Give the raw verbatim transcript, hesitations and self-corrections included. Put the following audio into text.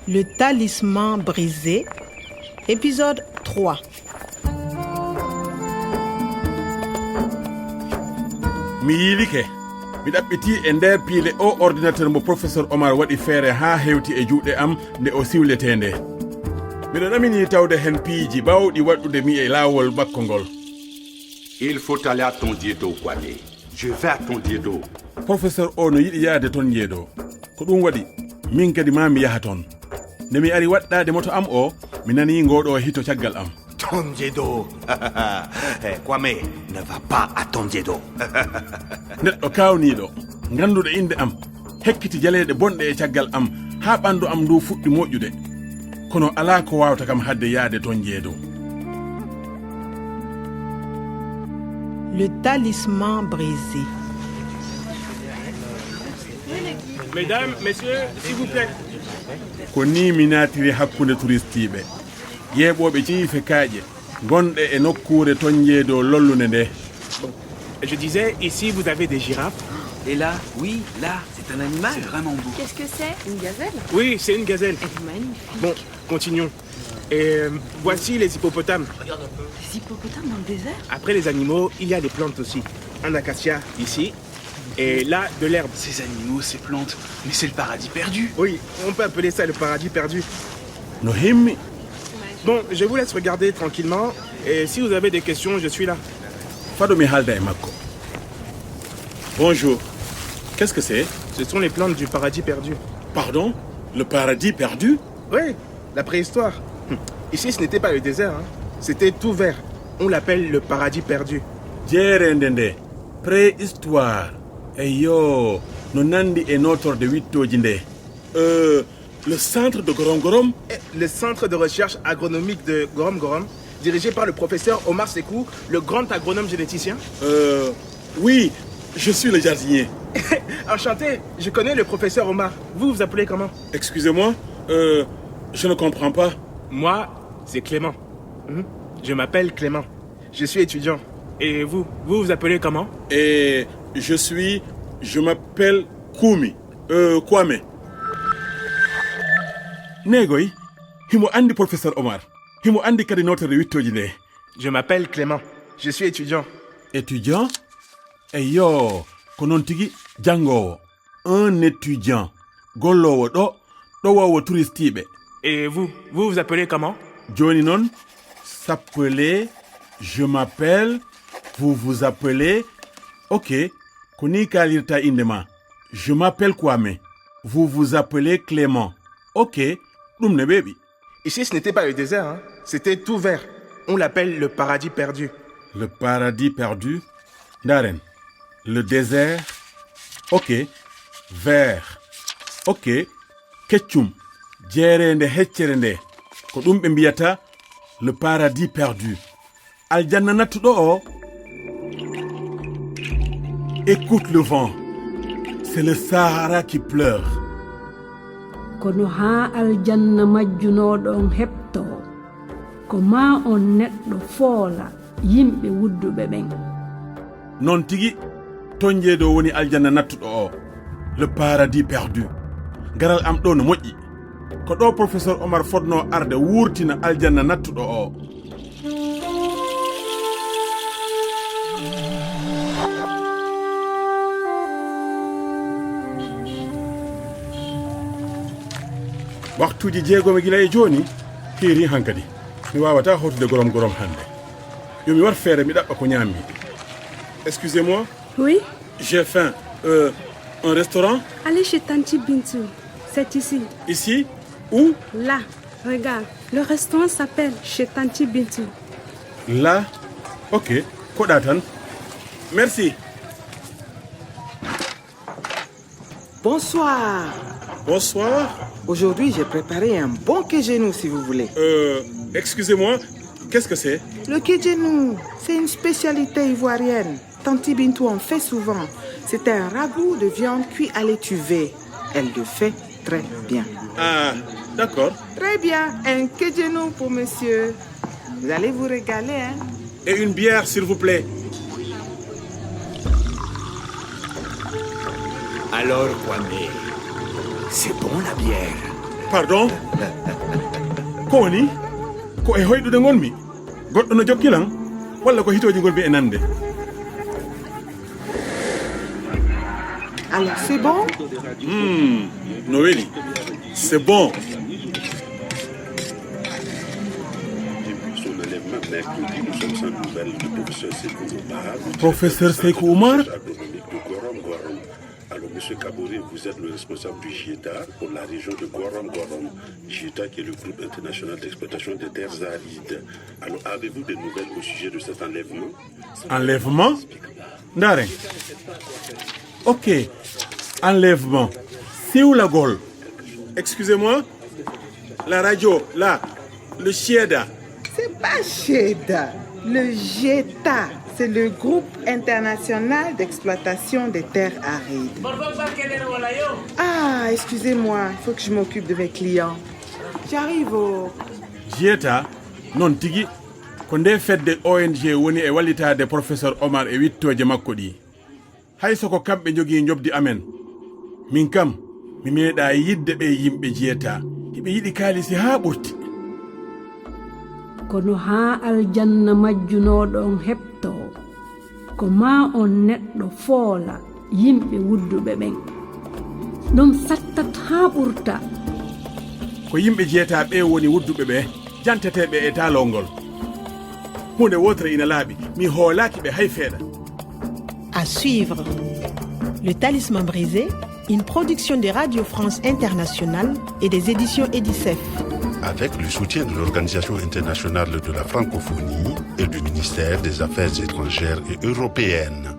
Le talisman brisé, épisode trois. Mi yiilike. Mi ɗaɓɓiti e nder piile o ordinateur mo professeur Omar waɗi feere haa hewti e juuɗe am nde o siwletee nde. Miɗo ɗaminii tawde heen piiji baawɗi waɗɗude mi e laawol makko ngol. Il faut aller à Tondiédo, Kwame. Je vais à Tondiédo. Professeur o no yiɗi yahde Tondiédo. Ko ɗum waɗi, min kadi maa mi yaha toon. Nde mi ari waɗɗaade moto am o, mi nanii ngooɗo hito caggal am. Tondiédo. Eh, Kwame, ne va pas à Tondiédo. Neɗɗo kaawniiɗo, ngannduɗo innde am, hekkiti jaleeɗe bonɗe e caggal am, haa ɓanndu am ndu fuɗɗi moƴƴude. Kono alaa ko waawta kam haɗde yahde Tondiédo. Le talisman brisé. Mesdames, messieurs, s'il vous plaît. Ko nii mi naatiri hakkunde turistiiɓe, yeeɓooɓe ciife kaaƴe, gonɗe e nokkuure Tondiédo lollunde nde. Je disais, ici vous avez des girafes. Et là, oui, là, c'est un animal. C'est vraiment beau. Qu'est-ce que c'est ? Une gazelle ? Oui, c'est une gazelle. Elle est magnifique. Bon, continuons. Et euh, voici les hippopotames. Des hippopotames dans le désert ? Après les animaux, il y a les plantes aussi. Un acacia ici. Et là, de l'herbe. Ces animaux, ces plantes, mais c'est le paradis perdu. Oui, on peut appeler ça le paradis perdu. No himmi. Bon, je vous laisse regarder tranquillement. Et si vous avez des questions, je suis là. Fado mi haalda e makko. Bonjour. Qu'est-ce que c'est ? Ce sont les plantes du paradis perdu. Pardon ? Le paradis perdu ? Oui, la préhistoire. Ici, ce n'était pas le désert, hein. C'était tout vert. On l'appelle le paradis perdu. Jeereende nde, préhistoire. Eyo, no nanndi e nootorde wiɗtooji nde. Euh, le centre de Gorom Gorom ? Le centre de recherche agronomique de Gorom Gorom, dirigé par le professeur Omar Sekou, le grand agronome généticien. Euh, oui, je suis le jardinier. Enchanté, je connais le professeur Omar. Vous vous appelez comment ? Excusez-moi, euh, je ne comprends pas. Moi, c'est Clément. Hmm ? Je m'appelle Clément. Je suis étudiant. Et vous, vous vous appelez comment ? Et je suis, je m'appelle Kumi, euh, Kwame. Neegoy, himo anndi professeur Omar. Himo anndi kadi nootorde wiɗtooji nde. Je m'appelle Clément. Je suis étudiant. Étudiant ? Eyo, ko noon tigi, janngoowo. Un étudiant, golloowo ɗo, ɗowoowo turistiiɓe. Et vous, vous vous appelez comment ? Jooni noon, s'appeler, je m'appelle, vous vous appelez. Ok, ko nii kaalirta innde ma. Je m'appelle Kwame. Vous vous appelez Clément. Ok, ɗum ne weeɓi. Ici, ce n'était pas le désert, hein. C'était tout vert. On l'appelle le paradis perdu. Le paradis perdu. Ndaaren. Le désert. Ok. Vert. Ok. Keccum. Jeereende heccere nde. Ko ɗum ɓe mbiyata le paradis perdu. Aljanna nattuɗo o. Écoute le vent. C'est le Sahara qui pleure. Kono haa aljanna majjunooɗo on heɓtoo, ko maa on neɗɗo foola yimɓe wudduɓe ɓen. Noon tigi, Tonjeedo woni aljanna nattuɗo o, le paradis perdu. Garal am ɗo no moƴƴi. Ko ɗo professeur Omar fotnoo arde wuurtina aljanna nattuɗo o. Waktuuji jeegom e gila e jooni, hiiri hankadi. Mi waawataa hootude gorom gorom hannde. Yo mi war feere mi ɗaɓɓa ko ñaammi. Excusez-moi. Oui, J'ai faim. Euh, un restaurant ? Allez chez Tanti Bintou. C'est ici. Ici ? Où ? Là, regarde. Le restaurant s'appelle chez Tanti Bintou. Là ? Ok. Koɗa tan. Merci. Bonsoir. Bonsoir. Aujourd'hui, j'ai préparé un bon quejenou, si vous voulez. Euh, excusez-moi, qu'est-ce que c'est ? Le quejenou, c'est une spécialité ivoirienne. Tanti Bintou en fait souvent. C'est un ragoût de viande cuit à l'étuvée. Elle le fait très bien. Ah, d'accord. Très bien, un quejenou pour monsieur. Vous allez vous régaler, hein ? Et une bière, s'il vous plaît. Alors, Kwame, c'est bon la bière ? Pardon? Ko woni? Ko e hoyɗude ngonmi? Goɗɗo no jokki lan? Walla ko hitooji ngonmi e nande? Alors, c'est bon? Hmm, no weli. C'est bon. Son enlèvement mercredi, nous sommes sans nouvelles du professeur Sekou Omar. Professeur Sekou Omar? Agronomique de Gorom Gorom. Alors, monsieur Kabore, vous êtes le responsable du GIETA pour la région de Gorom Gorom. GIETA qui est le groupe international d'exploitation des terres arides. Alors, avez-vous des nouvelles au sujet de cet enlèvement? Enlèvement? Ndaaren. Ok. Enlèvement. Siwlagol. Excusez-moi. La radio, là. Le GIETA. C'est pas GIETA, le GIETA. C'est le groupe international d'exploitation des terres arides. Ah, excusez-moi, il faut que je m'occupe de mes clients. J'arrive au... GIETA, noon tigi, ko nde fedde O N G woni e wallitaade Professeur Omar e wittooje makko ɗi. Hay so ko kamɓe njogii njoɓdi amen, min kam, mi meeɗaa yiɗde ɓee yimɓe GIETA. Hiɓe yiɗi kaalisi haa ɓurti. Kono haa aljanna majjunooɗo on heɓtoo, ko maa on neɗɗo foola yimɓe wudduɓe ɓen. Ɗum sattat haa ɓurta. Ko yimɓe GIETA ɓee woni wudduɓe ɓee, janteteeɓe e taalol ngol. Huunde wootere ina laaɓi, mi hoolaaki ɓe hay seeɗa. À suivre. Le Talisman brisé, une production de Radio France Internationale et des éditions Edicef. Avec le soutien de l'Organisation internationale de la francophonie et du ministère des Affaires étrangères et européennes.